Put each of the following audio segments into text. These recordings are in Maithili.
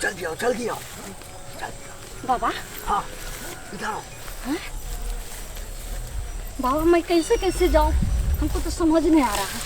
जल्दी आओ, जल्दी आओ, जल्दी आओ। बाबा। हाँ, इधर आओ। बाबा, मैं कैसे कैसे जाऊं, हमको तो समझ नहीं आ रहा है।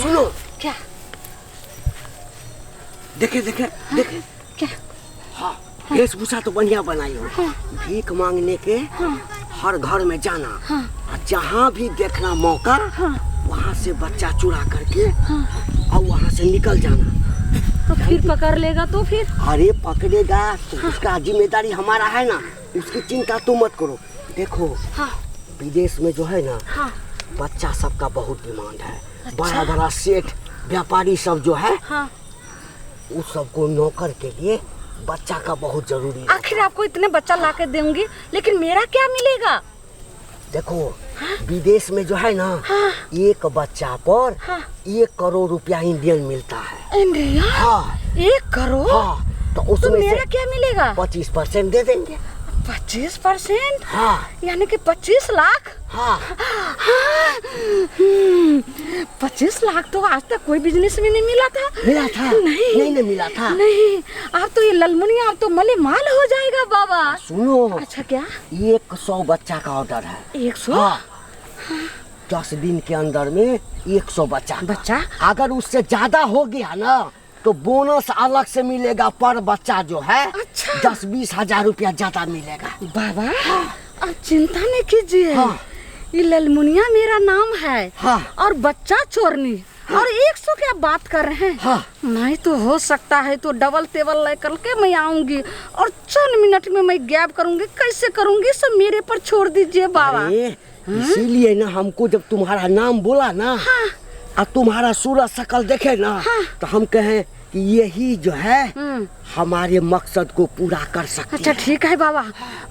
सुनो। क्या? देखे देखे देखे। क्या? हाँ, वेशभूषा तो बढ़िया बनाई हो। भीख मांगने के हर घर में जाना। और जहाँ भी देखना मौका, वहाँ से बच्चा चुरा करके और वहाँ से निकल जाना। तो फिर पकड़ लेगा तो फिर? अरे पकड़ेगा तो उसका जिम्मेदारी हमारा है ना, उसकी चिंता तुम मत करो। देखो, विदेश में जो है ना, बच्चा सबका बहुत डिमांड है। बड़ा बड़ा सेठ व्यापारी सब जो है, उस सबको नौकर के लिए बच्चा का बहुत जरूरी है। आखिर आपको इतने बच्चा ला के दूंगी, लेकिन मेरा क्या मिलेगा? देखो, विदेश में जो है ना, एक बच्चा पर 1 करोड़ रुपया इंडियन मिलता है। इंडिया? हाँ। 1 करोड़? हाँ, तो तो उसमें मेरा से क्या मिलेगा? 25% दे देंगे। 25%? हाँ। यानी कि 25 लाख? हाँ। 25 लाख तो आज तक कोई बिजनेस में नहीं मिला था। मिला था? नहीं। नहीं, नहीं मिला था। नहीं, आप तो ये ललमुनिया, आप तो मले माल हो जाएगा बाबा। सुनो। अच्छा क्या? 100 बच्चा का ऑर्डर है। 100? हाँ। 10 दिन के अंदर में 100 बच्चा का। बच्चा? अगर उससे ज्यादा हो गया ना तो बोनस अलग से मिलेगा पर बच्चा जो है। अच्छा। 10-20 हजार रुपया ज्यादा मिलेगा। बाबा, आप चिंता नहीं कीजिए। हाँ। ये ललमुनिया मेरा नाम है। हाँ। और बच्चा चोरनी। और 100 क्या बात कर रहे हैं? हाँ। नहीं तो हो सकता है तो डबल टेबल लेकर के मैं आऊंगी और चंद मिनट में मैं गैप करूंगी। कैसे करूंगी सब मेरे पर छोड़ दीजिए बाबा। अरे, इसीलिए ना हमको जब तुम्हारा नाम बोला ना, और तुम्हारा सूरत शकल देखे ना, तो हम कहें कि यही जो है हमारे मकसद को पूरा कर सकती अच्छा है। ठीक है बाबा,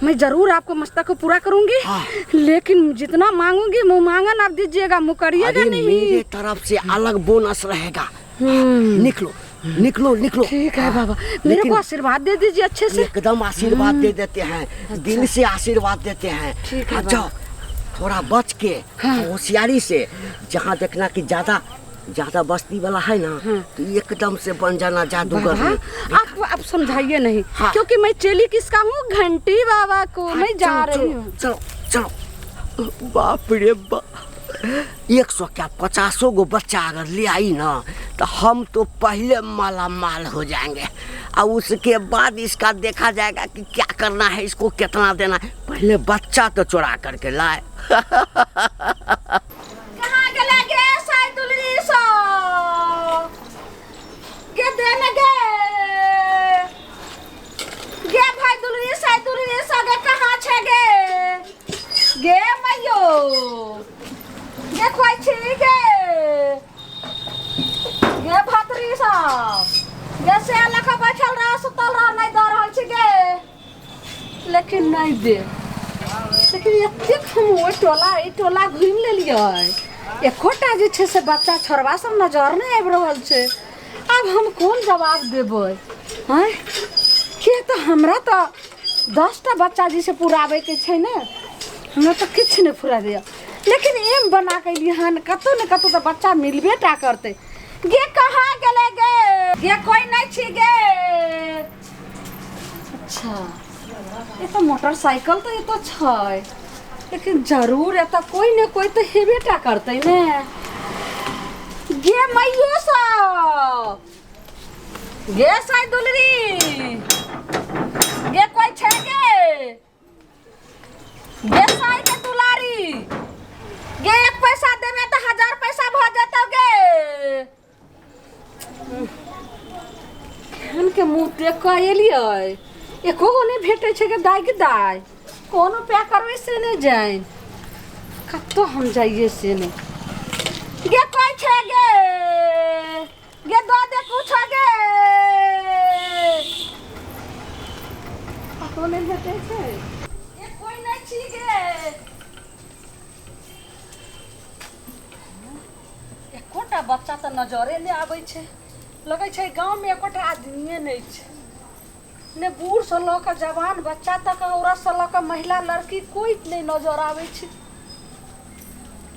मैं जरूर आपको मकसद को पूरा करूंगी। हाँ। लेकिन जितना मांगूंगी मुँह मांगन आप दीजिएगा, मुँह करिएगा अरे नहीं। मेरे तरफ से अलग बोनस रहेगा। निकलो निकलो निकलो। ठीक है बाबा, मेरे लेकिन को आशीर्वाद दे दीजिए अच्छे से। एकदम आशीर्वाद दे देते हैं। दिल से आशीर्वाद देते हैं। ठीक है हाँ, बाबा। जाओ थोड़ा बच के, होशियारी से, जहाँ देखना कि ज्यादा ज्यादा बस्ती वाला है ना, तो एकदम से बन जाना जादूगर। बाबा, आप समझाइए नहीं, हाँ। क्योंकि मैं चेली किसका हूँ, घंटी बाबा को। हाँ, मैं जा चलो, रही चलो, हूँ। चलो चलो। बाप रे बाप, 100 क्या 50 गो बच्चा अगर ले आई ना तो हम तो पहले माला माल हो जाएंगे। और उसके बाद इसका देखा जाएगा कि क्या करना है, इसको कितना देना है। पहले बच्चा तो चुरा करके लाए। कहाँ गले गे साइदुलरी सो? गे देने गे। गे भाई दुलरी साइदुलरी सो गे कहाँ छे गे? गे मैयो। गे खोई छी गे। गे भातरी सो। गे से लखा बैठल रह सुतल रह नहीं दऽ रहल छी गे। लेकिन नहीं दे। लेकिन एतेक हम ओहि टोला एहि टोला घुमि लेलियै, एकोटा जे छै से बच्चा छोड़बा सब नजर नहि आबि रहल छै। आब हम कोन जवाब देबै? आँय, किया तऽ हमरा तऽ 10टा बच्चा जे छै पुराबैके छै ने, हमरा तऽ किछु नहि फुराबैए। लेकिन एम बना कऽ एलियै हन, कतहु ने कतहु तऽ बच्चा मिलबे टा करतै। गे कहाँ गेलै गे? गे कोइ नहि छी गे। अच्छा, ये तो मोटरसाइकिल तो ये तो छै, लेकिन जरूर एतऽ कोई ने कोई तो हेबे टा करतै ने। गे मैयो सब, गे साई दुलरी, गे कोई छै गे? गे साई के दुलारी, गे 1 पैसा देबे तऽ 1000 पैसा भऽ जेतौ गे। केहन के मुँह देख कऽ एलियै, एको गो नहि भेटै छै गे दाइ। गे दाइ, कोन उपाय करबै से नहि जानि, कतऽ हम जाइए से नहि। गे कोइ छै गे? गे दऽ दे कुछो गे। कतौ नहि भेटै छै। गे कोइ नहि छी गे। एकोटा बच्चा तऽ नजरे नहि आबै छै। लगै छै गाँवमे एकोटा आदमिए नहि छै ने, बूढ़सँ लऽ कऽ जवान बच्चा तक, औरतसँ लऽ कऽ महिला लड़की कोइ नहि नजर आबै छै।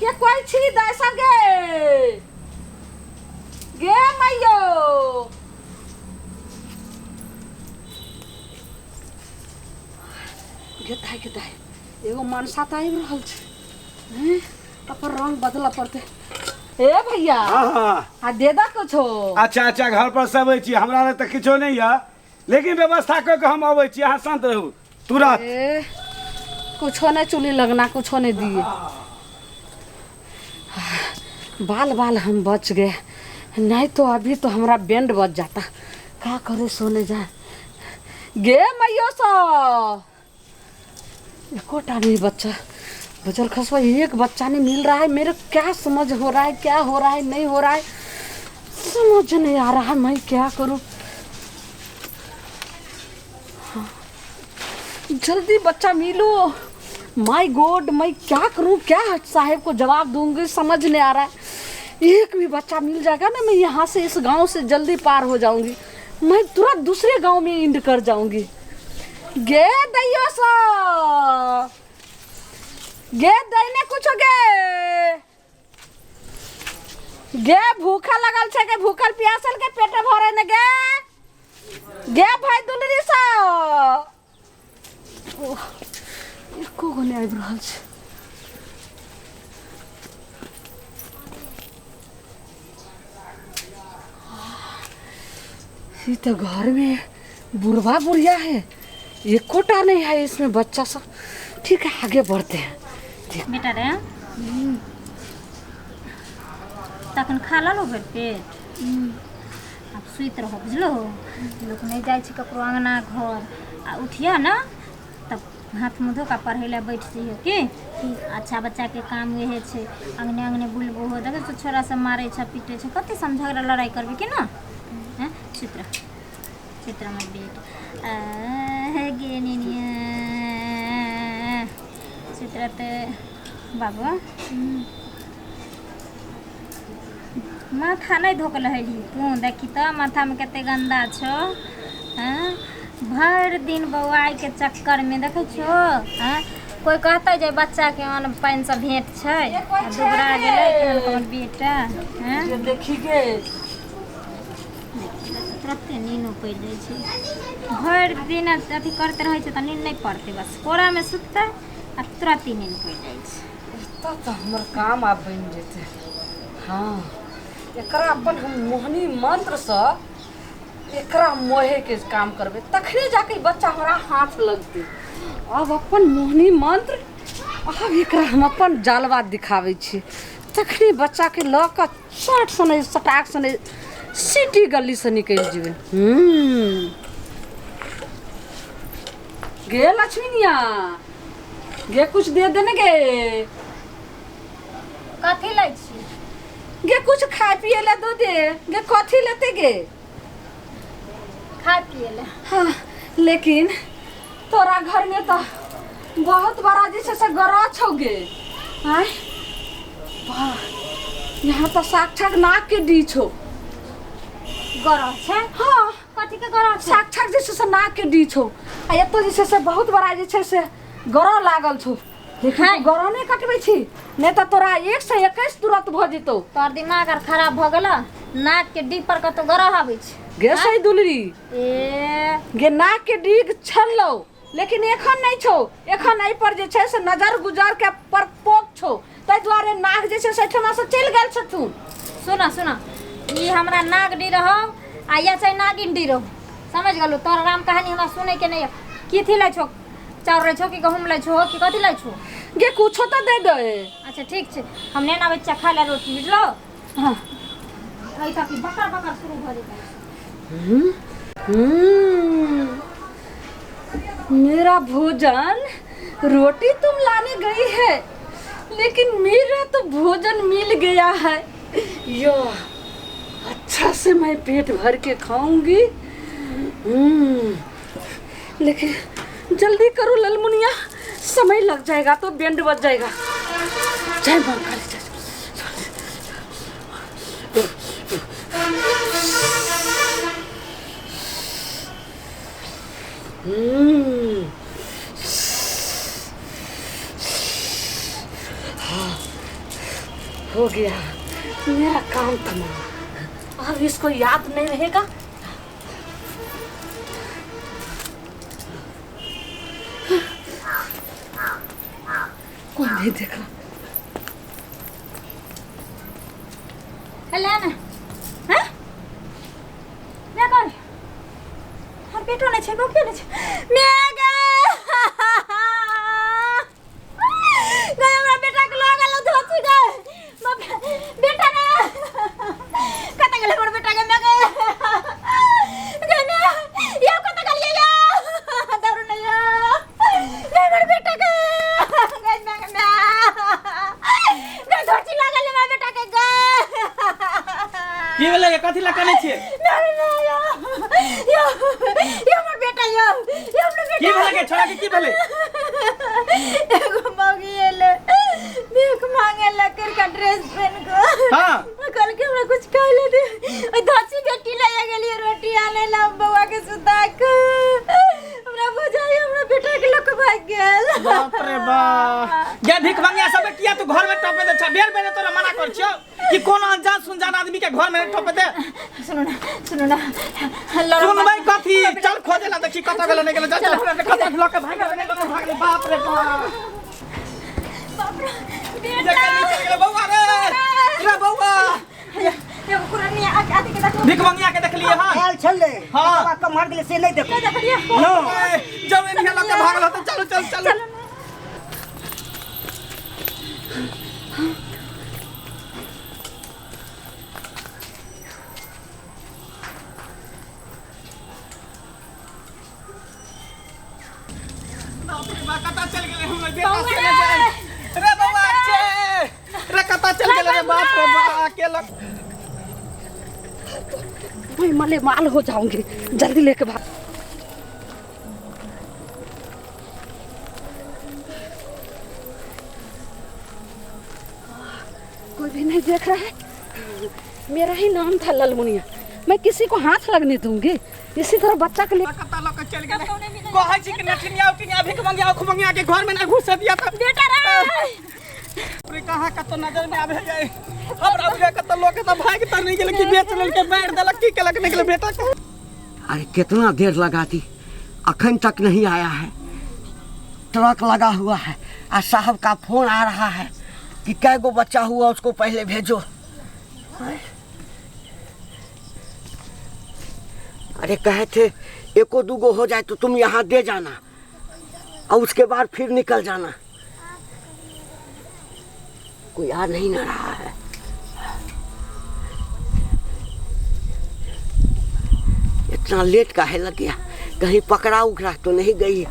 के कोइ छी दाइ सब गे? गे मैयो, के दाइ एगो मनसा तऽ आबि रहल छै हैं अपन रंग बदलऽ पड़तै ए भैया हाँ हाँ आ दे दऽ कुछो अच्छा अच्छा घर पर सब अबै छी हमरा लग तऽ किछो नहि यऽ लेकिन व्यवस्था कऽ के हम अबै छी अहाँ शान्त रहू तुरंत ए कुछो नहीं चूल्ही लगना कुछो नहीं दिए बाल बाल हम बच गए नहीं तो अभी तो हमारा बैंड बज जाता का करे सोने जाए गे मैयो सो एकोटा नहीं बच्चा बचल खसवा एक बच्चा नहीं मिल रहा है मेरे क्या समझ हो रहा है क्या हो रहा है नहीं हो रहा है समझ नहीं आ रहा है मैं क्या करूं जल्दी बच्चा मिलो my God मैं क्या करूं क्या साहेब को जवाब दूंगी समझ नहीं आ रहा है एक भी बच्चा मिल जाएगा ना मैं यहाँ से इस गांव से जल्दी पार हो जाऊंगी मैं तुरंत दूसरे गांव में इंड कर जाऊंगी गे दैयो सो गे दैने कुछ गे गे भूखा लगल छै के भूखल प्यासल के पेट भरे ने गे गे भाई दुलरी सा ओह, एको गो नहि आबि रहल छै ई तो घर में बुढ़वा बुढ़िया है एकोटा नहीं है इसमें बच्चा सब ठीक है आगे बढ़ते हैं बेटा रे तखन खा लेलहुँ भरि पेट आब सुति रहू बुझलहो लोक नहि जाइ छै ककरो अङ्गना घर आ उठियह ने तब हाथ मुँह धो कऽ पढ़ै लए बैठ जइहो की अच्छा बच्चाके काम उएह छै अङ्गने अङ्गने बुलबो हो देखै छौ छोरा सब मारै छै पीटै छै कते सब झगड़ा लड़ाइ करबै की ने हँ सुति रह सुति रह हमर बेटा आ गे निनिया सुति रहतै बाबू माथा नहि धोके नहेलही तू देखी तऽ माथामे कते गन्दा छौ हँ भरि दिन बौआइके चक्करमे देखै छहो हँ कोइ कहतै जे बच्चाके अन्न पानिसँ भेंट छै आ दुबरा गेलै केहन हमर बेटा हँ देखी गे तुरते नीनो पड़ि जाइ छै भरि दिन अथी करते रहै छै तऽ नींद नहि पड़तै बस कोरामे सुततै आ तुरते नींद पड़ि जाइ छै एतऽ तऽ हमर काम आब बनि जेतै हँ एकरा अपन हम मोहनी मंत्रसँ एकरा मोहेके काम करबै तखने जाके ई बच्चा हमरा हाथ लगतै आब अपन मोहनी मंत्र आब एकरा हम अपन जालवा दिखाबै छी तखने बच्चाके लऽ कऽ चट सने सटाक सने सिटी गलीसँ निकलि जेबै गे लक्ष्मीनिया गे कुछ दे देने गे कथी लै छी गे कुछ खाए पिए ला दो दे गे कथी लेते गे खाए पिए ला हाँ लेकिन तोरा घर में तो बहुत बड़ा जे छै से गरह छौ गे आँय वाह यहाँ तो साक्षात नाक के डी छौ गरह छै हाँ कथी के गरह छै साक्षात जे छै से नाक के डी छौ आ एतऽ जे छै से बहुत बड़ा जे छै से गरह लागल छौ लेकिन तू गरह नहि कटबै छी नहि तऽ तोरा 121 तुरत भऽ जेतौ तोहर दिमाग आर खराब भऽ गेल नाक के डीप पर कतौ गरह आबै छै गे सही दुलरी ए गे नाक के डीग छलौ लेकिन एखन नहि छौ एखन एहि पर जे छै से नजर गुजर के प्रकोप छौ ताहि दुआरे नाग जे छै से एहिठमा से चलि गेल छथुन सुन सुन ई हमरा नाग डी रहो आ या चाहे नागिन डी रहो समझ गेलौ तोहर राम कहानी हमरा सुनै के नहीं की थी लै छौ चाउर लै छौ कि गहूम लै छौ कि कथी लै छौ गे कुछो तऽ दे दे अच्छा ठीक छै हम नहि आबै छियै खाय लए रोटी बुझलो हाँ एहि तक बकर बकर शुरू भऽ जेतै हम्म, मेरा भोजन रोटी तुम लाने गई है लेकिन मेरा तो भोजन मिल गया है यो अच्छा से मैं पेट भर के खाऊंगी। लेकिन जल्दी करो ललमुनिया, समय लग जाएगा तो बैंड बज जाएगा। जय मां काली जय। हाँ, हो गया मेरा काम तमाम। अब इसको याद नहीं रहेगा। कोई नहीं देखा। हेलो ना हैं मैं कौन हम पेटो नहीं छे भूखे नहीं छे मैं गे गए हमरा बेटा के लग गेल धोती गए बेटा ना कत गेल हमर बेटा के मैं गए गए ना या कत गेल या दौड़ नहीं या गए हमर बेटा के गए मैं मैं गए धोती लागल हमर बेटा के गए। की भेलै ये? कथी लए कनै छियै? नहीं नहीं यो यो यो हमर बेटा यो यो हमर बेटा की भेलै गे छोड़ा के की भेलै? एगो मौगी एले भीख मांगे लकर का ड्रेस पहन के। हाँ। कल के हमरा कुछ खाए ले दे ओइ धची बेटी ले गेलिए रोटी आने ला बउआ के सुता के हमरा बुझाई हमरा बेटा के लक भाग गेल। बाप रे बाप गे भीख मंगिया सब किया तू घर में टपे दे छ? बेर बेर तोरा मना कर छियौ कि कोनो अनजान सुनजान आदमी के घर में नहीं टपे दे। सुनो ना सुनो ना सुन भाई कथी चल खोजे ला देखी कत गेल नहीं गेल चल चल कत लक भाग गेल नहीं गेल भाग गेल। बाप रे बाप बाप रे ये बेटा कनी चल गेल बौआ रे रे बौआ एगो कुरनिया आके आके देखो भीख मंगिया के देखलिए हां आयल छलै हाँ। बाबा कमहर गेलै से नहीं देखो। देखलिए नो जब एनिया लक के भागल होतै चलू चल चलू। बाप रे बा कतऽ चल गेलै हमर बेटा से नहि जाय रे बौआ छे रे कतऽ चल गेलै रे बाप रे बा अकेला। मैं मले माल हो जाऊंगी, जल्दी लेके भाग। कोई भी नहीं देख रहा है। मेरा ही नाम था ललमुनिया, मैं किसी को हाथ लगने दूंगी? इसी तरह बच्चा के लिए कतऽ लऽ के चल गेलै? कहै छी कि नठिनिया उठिनिया भीख मंगिया उख मंगिया के घर में ना घुस दिया त बेटा रे रे कहाँ कतऽ नजर में आबे जाए हमरा बुझा कतऽ लऽ के तऽ भागि तऽ नहि गेलै कि बेच लेलकै मारि देलक की केलक नहि गेलै बेटा के। अरे कितना देर लगा दी, अखन तक नहीं आया है। ट्रक लगा हुआ है और साहब का फोन आ रहा है कि कै गो बच्चा हुआ उसको पहले भेजो। अरे कहे थे एको दूगो हो जाए तो तुम यहाँ दे जाना और उसके बाद फिर निकल जाना। कोई आ नहीं ना रहा है। इतना लेट काहे लग गया? कहीं पकड़ा उकड़ा तो नहीं गई है?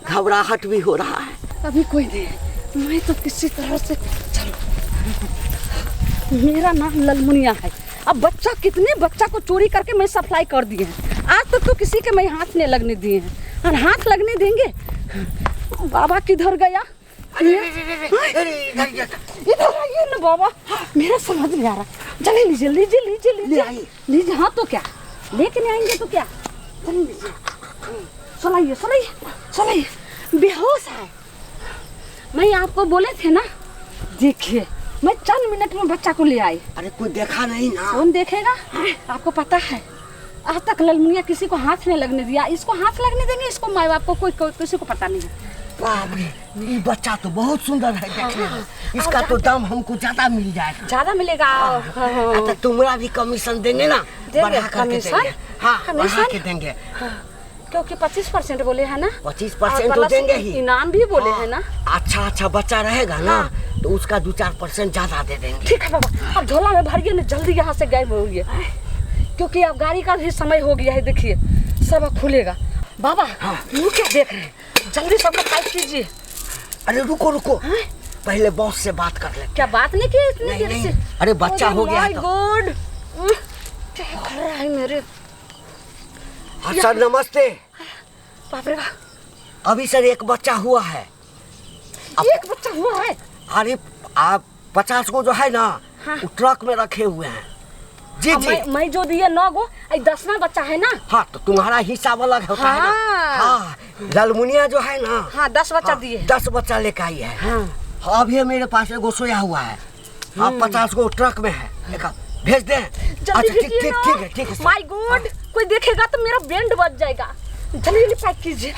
घबराहट भी हो रहा है। अभी कोई नहीं है, मैं तो किसी तरह से चलो। मेरा नाम ललमुनिया है। अब बच्चा कितने बच्चा को चोरी करके मैं सप्लाई कर दिए हैं, आज तक तो किसी के मैं हाथ नहीं लगने दिए हैं और हाथ लगने देंगे। बाबा किधर गया? इधर आइए ना बाबा, मेरा समझ नहीं आ रहा। चले लीजिए लीजिए लीजिए लीजिए लीजिए। हाँ तो क्या लेके नहीं आएंगे तो क्या? चलिए लीजिए, सुलाइए सुलाइए सुलाइए। बेहोश है। मैं आपको बोले थे ना, देखिए मैं चंद मिनट में बच्चा को ले आई। अरे कोई देखा नहीं ना? कौन देखेगा? आपको पता है आज तक ललमुनिया किसी को हाथ नहीं लगने दिया, इसको हाथ लगने देंगे? इसको माँ बाप को कोई किसी को पता नहीं है। बाप रे, ये बच्चा तो बहुत सुंदर है देखने में। इसका तो दाम हमको ज्यादा मिल जाएगा। ज्यादा मिलेगा। अच्छा तुम्हारा भी कमीशन देंगे ना? बढ़ा करके देंगे। हाँ बढ़ा के देंगे। क्योंकि 25% बोले है ना? 25% तो देंगे ही, इनाम भी बोले है ना। अच्छा अच्छा बच्चा रहेगा ना तो उसका 2-4% ज्यादा दे देंगे। ठीक है बाबा, अब झोला में भरिए ना, जल्दी यहाँ से गायब हो गए क्योंकि अब गाड़ी का भी समय हो गया है। देखिए सब अब खुलेगा। बाबा वो क्या देख रहे हैं? जल्दी सब लोग पैक कीजिए। अरे रुको रुको, पहले बॉस से बात कर ले। क्या बात नहीं की इतनी देर से? अरे बच्चा हो गया तो। गॉड क्या कर रहा है मेरे। हाँ सर नमस्ते। बाप रे बाप, अभी सर एक बच्चा हुआ है। एक बच्चा हुआ है? अरे आप 50 गो जो है ना हाँ। वो ट्रक में रखे हुए हैं। जी जी मैं जो दिए 9 गो, 10वां बच्चा है ना। हाँ तो तुम्हारा हिसाब अलग होता है ना। हाँ ललमुनिया जो है ना, हाँ 10 बच्चा हाँ, दिए, 10 बच्चा लेके आई है। हाँ। अभी मेरे पास एगो सोया हुआ है। हाँ 50 गो ट्रक में है, भेज दें। जल्दी अच्छा ठीक भेजिए ठीक ना। ठीक है ठीक है। My God, कोई देखेगा तो मेरा बैंड बज जाएगा। जल्दी जल्दी पैक कीजिए।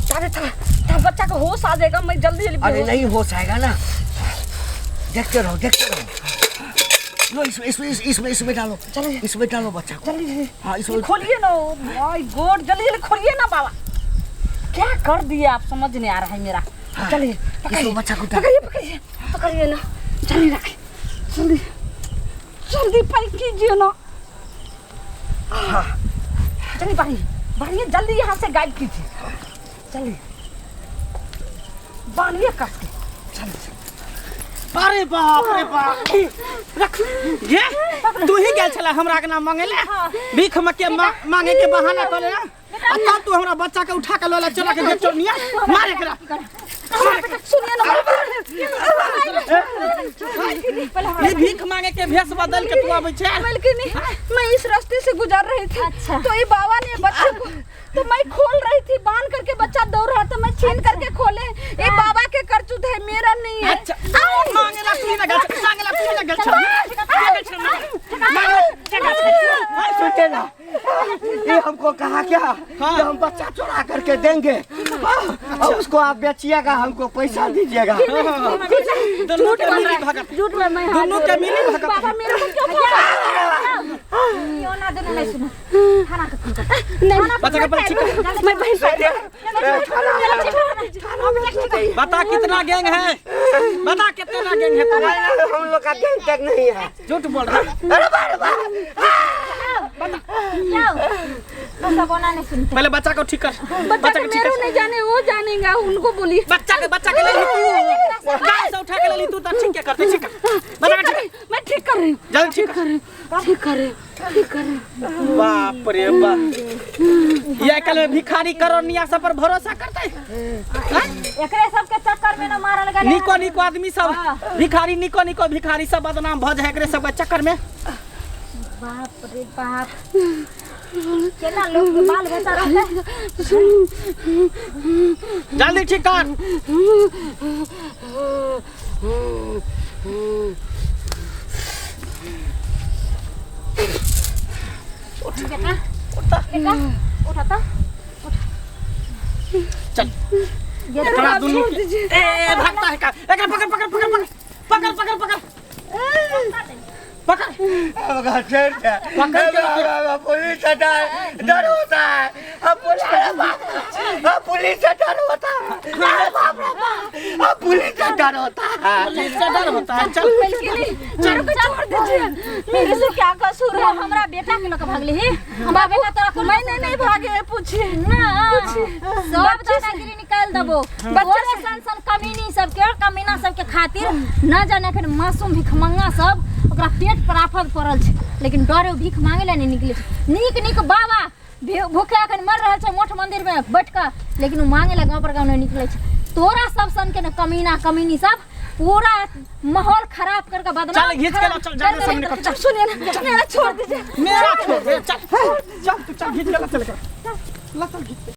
तारे था ता बच्चा को होश आ जाएगा, मैं जल्दी जल्दी अरे बेहोश- नहीं होश आएगा ना, देखते रहो देखते रहो। लो इसमें इसमें इसमें इसमें डालो, इसमें डालो बच्चा को। जल्दी जल्दी। हाँ इसमें ये खोलिए ना, my God, जल्दी जल्दी खोलिए ना बाबा, क्या कर दिए आप, समझ नहीं आ रहा है मेरा। हाँ, चलिए इसको पकड़िए बच्चा को डालो। पकड़िए पकड़िए पकड़िए ना, जल्दी रखिए, जल्दी जल्दी पैक कीजिए ना। जल्दी बढ़िए बढ़िए, जल्दी यहाँ से गायब कीजिए, जल्दी बांधिए कस के। चलिए। अरे बाप रे बाप, रख ये तू ही गेल छला हमरा के नाम मांगे ले, भीख में के मांगे के बहाना कर ले, आ तब तू हमरा बच्चा के उठा के लला चला के बेचोनिया मारे एकरा। सुनिए ना, ये भीख मांगे के भेष बदल के तू आबै छै। बल्कि नहीं, मैं इस रास्ते से गुजर रही थी। अच्छा। तो ये बाबा ने बच्चे को, तो मैं खोल रही थी, बांध करके बच्चा दौड़ रहा था, मैं छीन करके खोले। ये बाबा के करतूत है, मेरा नहीं है। अच्छा, मांगे ला तू ना गेल छला, मांगे ला तू ना गेल छला, मांगे छला, मांगे ला। सुनते ना, ये हमको कहा क्या कि हम बच्चा चुरा करके देंगे, और उसको आप बेचिएगा, हमको पैसा दीजिएगा। दुनू के मिली भगत, झूठ में मैं हाथ दुनू के मिली भगत। बाबा मेरे को क्यों फंसा? यो ना दुनू नहीं सुनो, थाना के फोन कर। नहीं, बच्चा के पहले ठीक कर। मैं बहन बता कितना गैंग है, बता कितना गैंग है तुम्हारा? हम लोग का गैंग तक नहीं है। झूठ बोल रहा है। अरे बाप रे बाप। जाओ, तो सब ओना नहीं सुनते। पहले बच्चा को ठीक कर, बच्चा बच्चा के को ठीक मेरे कर। नहीं जाने, वो जानेगा, उनको बोलिए। बच्चा के ले ली तू, गाय से उठा के ले ली तू, तो ठीक क्या करते, ठीक कर बच्चा के, ठीक कर मैं ठीक कर रही हूँ, जल्दी ठीक कर, ठीक कर रही हूँ, ठीक कर रही हूँ। बाप रे बाप, ये कल में भिखारी करो निया सब पर भरोसा करते एकरे सबके चक्कर में न मारल गेलै। निको निको आदमी सब भिखारी, निको निको भिखारी सब बदनाम भ जाए एकरे सब के चक्कर में। बाप रे बाप, केना लोग के बाल बच्चा रहतै। जल्दी ठीक कर। बेटा बेटा उठा त, चल एकरा दुनू के ए भागता है का, एकरा पकड़ पकड़ पकड़ पकड़ पकड़ पकड़ पकड़ पकड़ पकड़ के रख। पुलिस से डर होता है, अब पुलिस से डर होता है, अरे बाप रे बाप, अब पुलिस से डर होता है, पुलिस से डर होता है। चल मेरे को छोड़ दीजिए, मेरे से क्या कसूर है? हमरा बेटा के लके भागली ही, हमरा बेटा तोरा को मैं नहीं नहीं भागे, पूछिए ना, सब दादागिरी निकाल देबो। बच्चा सन सन कमीनी सबके, कमीना सबके खातिर न जाने अखन मासूम भिखमंगा सब ओकरा पेट पर आफत पड़ल छै, लेकिन डरे भीख मांगे ला नहीं निकले छै। नीक नीक बाबा भूखे अखन मर रहल छै मठ मंदिर में बैठ के, लेकिन ओ मांगे ला गाँव पर गाँव नहीं निकले छै। तोरा सब सन के न कमीना कमीनी सब पूरा माहौल खराब करके बदनाम। चल घींच के ला, चल जाने सामने कर, चल सुनिए ना, मेरा छोड़ दीजिए, मेरा छोड़ दे, चल चल तू चल घींच के ला, चल कर ला, चल घींच।